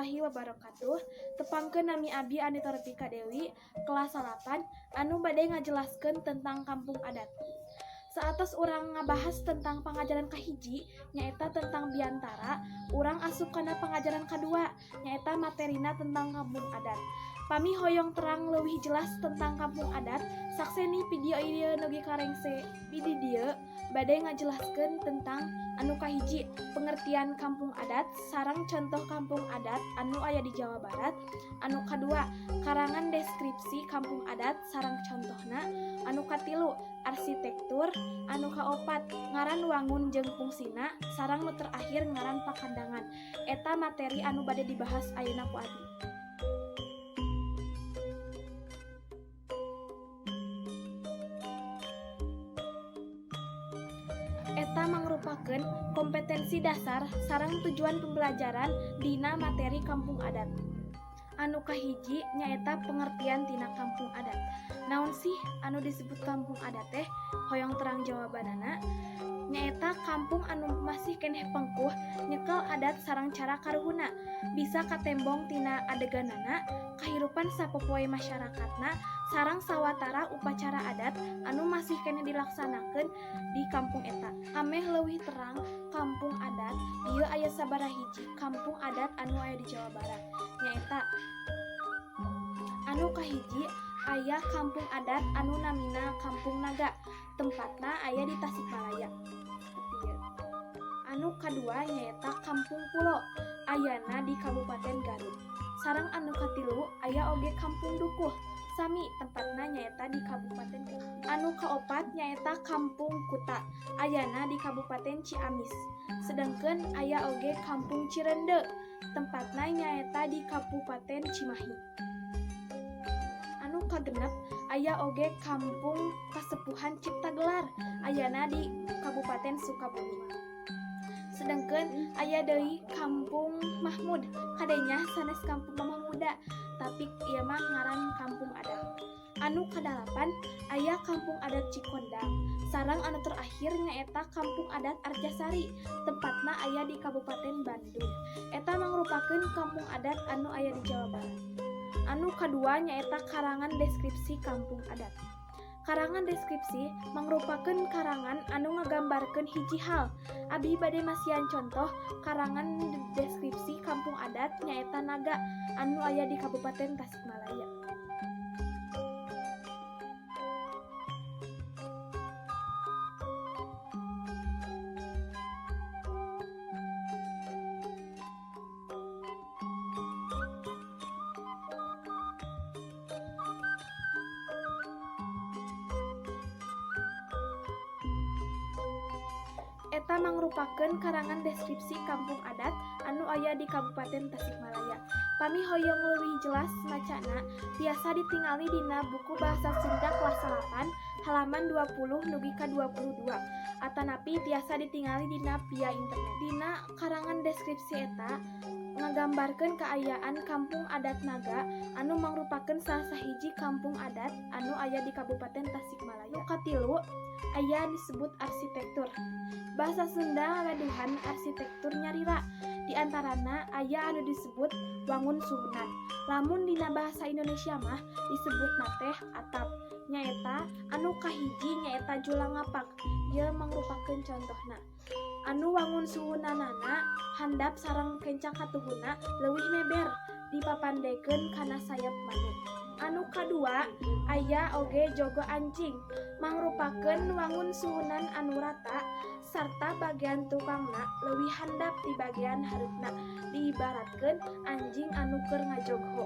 Warahmatullahi wabarakatuh. Tepangkeun, nami Abi Anita Rafika Dewi, kelas 8, anu bade ngajelaskeun tentang kampung adat. Saatos urang ngabahas tentang pangajaran kahiji, nyaeta tentang biantara, urang asup kana pangajaran kadua, nyaeta materina tentang kampung adat. Pami hoyong terang leuwih jelas tentang kampung adat, sakseni video ieu nepi ka rengse. Di dieu bade ngajelaskeun tentang anu kahiji, pengertian kampung adat sareng contoh kampung adat anu aya di Jawa Barat, anu kadua, karangan deskripsi kampung adat sareng contohna, anu katilu, arsitektur, anu kaopat, ngaran wangun jeung fungsina, sareng nu terakhir ngaran pakandangan. Eta materi anu bade dibahas ayeuna ku abi. Eta mangrupakeun kompetensi dasar sareng tujuan pembelajaran dina materi kampung adat. Anu kahiji nyaeta pengertian tina kampung adat. Naon sih anu disebut kampung adat teh? Hoyong terang jawabanana, nyaeta kampung anu masih keneh pengkuh nyekel adat sareng cara karuhunna. Bisa katembong tina adeganana, kahirupan sapopoe masyarakatna, sareng sawatara upacara adat anu masih keneh dilaksanakeun di kampung eta. Ameh leuwih terang kampung adat, ieu aya sabaraha hiji kampung adat anu aya di Jawa Barat. Nyaeta anu kahiji, aya kampung adat anu namina Kampung Naga, tempatna aya di Tasikmalaya. Saperti ieu. Anu kadua nyaeta Kampung Pulo, ayana di Kabupaten Garut. Sareng anu katilu, aya oge Kampung Dukuh, sami tempatna nyaeta di Kabupaten Garut. Anu kaopat nyaeta Kampung Kuta, ayana di Kabupaten Ciamis. Sedengkeun aya oge Kampung Cireundeu, tempatna nyaeta di Kabupaten Cimahi. Anu kagenep, aya oge Kampung Kasepuhan Ciptagelar, ayana di Kabupaten Sukabumi. Sedengkeun aya deui Kampung Mahmud, kade nya sanes Kampung Mamah Muda, tapi ieu mah ngaran kampung adat. Anu kadalapan, aya Kampung Adat Cikondang. Sareng anu terakhir nyaeta Kampung Adat Arjasari, tempatna aya di Kabupaten Bandung. Eta mangrupakeun kampung adat anu aya di Jawa Barat. Anu kadua nyaeta karangan deskripsi kampung adat. Karangan deskripsi mangrupakeun karangan anu ngagambarkeun hiji hal. Abi bade masihan contoh karangan deskripsi kampung adat, nyaeta Naga anu aya di Kabupaten Tasikmalaya. Eta mangrupakeun karangan deskripsi kampung adat anu aya di Kabupaten Tasikmalaya. Pami hoyong leuwih jelas macana, tiasa ditingali dina buku Bahasa Sunda kelas 8 halaman 20 dugi ka 22, atanapi tiasa ditingali dina via internet. Dina karangan deskripsi eta ngagambarkeun kaayaan Kampung Adat Naga anu mangrupakeun salah sahiji kampung adat anu aya di Kabupaten Tasikmalaya. Nu katilu, aya disebut arsitektur. Bahasa Sunda ngagaduhan arsitektur nyalira. Di antarana aya anu disebut wangun suhunan. Lamun dina bahasa Indonesia mah disebutna teh atap. Nyaeta anu kahiji nyaeta julang ngapak. Ieu mangrupakeun contohna. Anu wangun suhunanana handap sareng kenca katuhuna leuwih meber, dipapandekeun kana sayap manuk. Anu kadua, aya oge jogo ancing, mangrupakeun wangun suhunan anu rata sarta bagian tukangna leuwih handap ti bagian hareupna, diibaratkeun anjing anu keur ngajogho.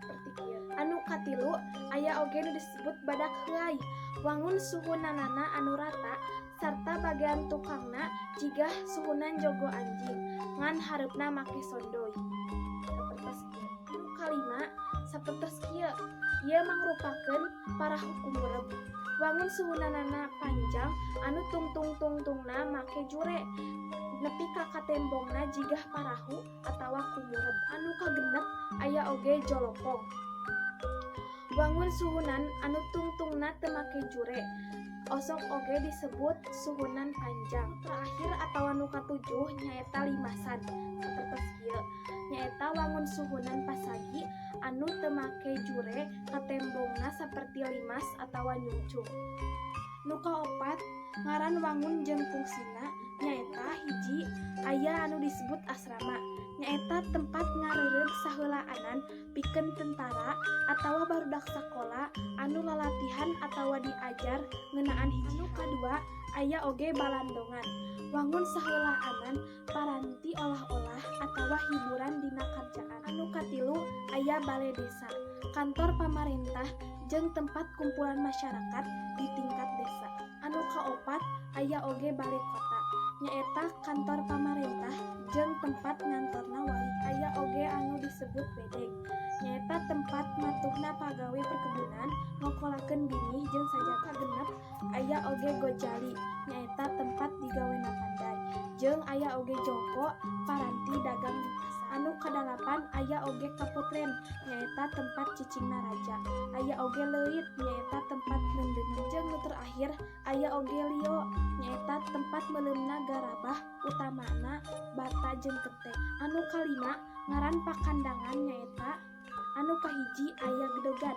Saperti kieu. Anu katilu, aya oge nu disebut badak heuay, wangun suhunanana anu rata sarta bagian tukangna jiga suhunan jogo anjing, ngan hareupna make sondoy. Sapertos kieu. Anu kalima, sapertos kieu. Ieu mangrupakeun parahu kumureb. Wangun suhunanana panjang anu tungtung-tungtungna make jure nepi ka katembongna, jiga parahu atawa kumureb. Anu kagenep, aya oge jolopong. Wangun suhunan anu tungtungna teu make jure. Osok oge disebut suhunan panjang. Terakhir atawa nu katujuh nyaeta limasan, sapertos kieu. Nyaeta wangun suhunan pasagi anu teu make jure, katembongna saperti limas atawa nyungcung. Nu kaopat, ngaran wangun jeung fungsina nyaeta hiji, aya anu disebut asrama, nyaeta tempat ngareureuh saheulaanan pikeun tentara atawa barudak sakola anu lalatihan atawa diajar ngeunaan hiji. Anu kadua, aya oge balandongan, wangun saheulaanan paranti olah-olah atawa hiburan dina karjaan. Anu katilu, aya bale desa, kantor pamarentah jeung tempat kumpulan masyarakat di tingkat desa. Anu kaopat, aya oge bale kota, nyaeta kantor pamarentah jeung tempat ngantorna wali. Aya oge anu disebut bedeg, nyaeta tempat matuhna pagawe perkebunan ngokolakeun binih jeung sajabana. Kagenep, aya oge gojali, nyaeta tempat digawena panday, jeung aya oge jongko, paranti dagang di pasar. Anu kadalapan, aya oge kaputren, nyaeta tempat cicingna raja. Aya oge leuit, nyaeta tempat neundeunna. Jeung nu terakhir, aya oge lio, nyaeta tempat meuleumna garabah, utamana bata jeung kenteng. Anu kalima, ngaran pakandangan nyaeta anu kahiji, aya gedogan,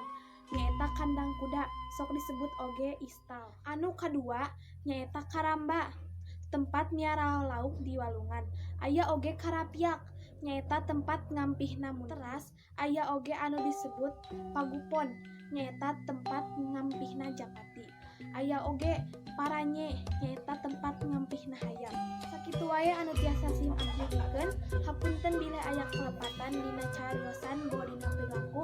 nyaeta kandang kuda, sok disebut oge istal. Anu kadua nyaeta karamba, tempat miara lauk di walungan. Aya oge karapiak, nyaeta tempat ngampihna. Teras aya oge anu disebut pagupon, nyaeta tempat ngampihna japati. Aya oge paranye, nyaeta tempat ngampihna hayam. Sakitu wae anu tiasa sim abdi. Hapunten bilih aya kalepatan dina cariosan boh dina perilaku.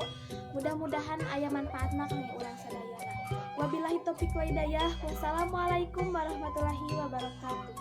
Mudah-mudahan aya manfaatna kangge urang sadayana. Wabillahi taufik wa hidayah. Wassalamualaikum warahmatullahi wabarakatuh.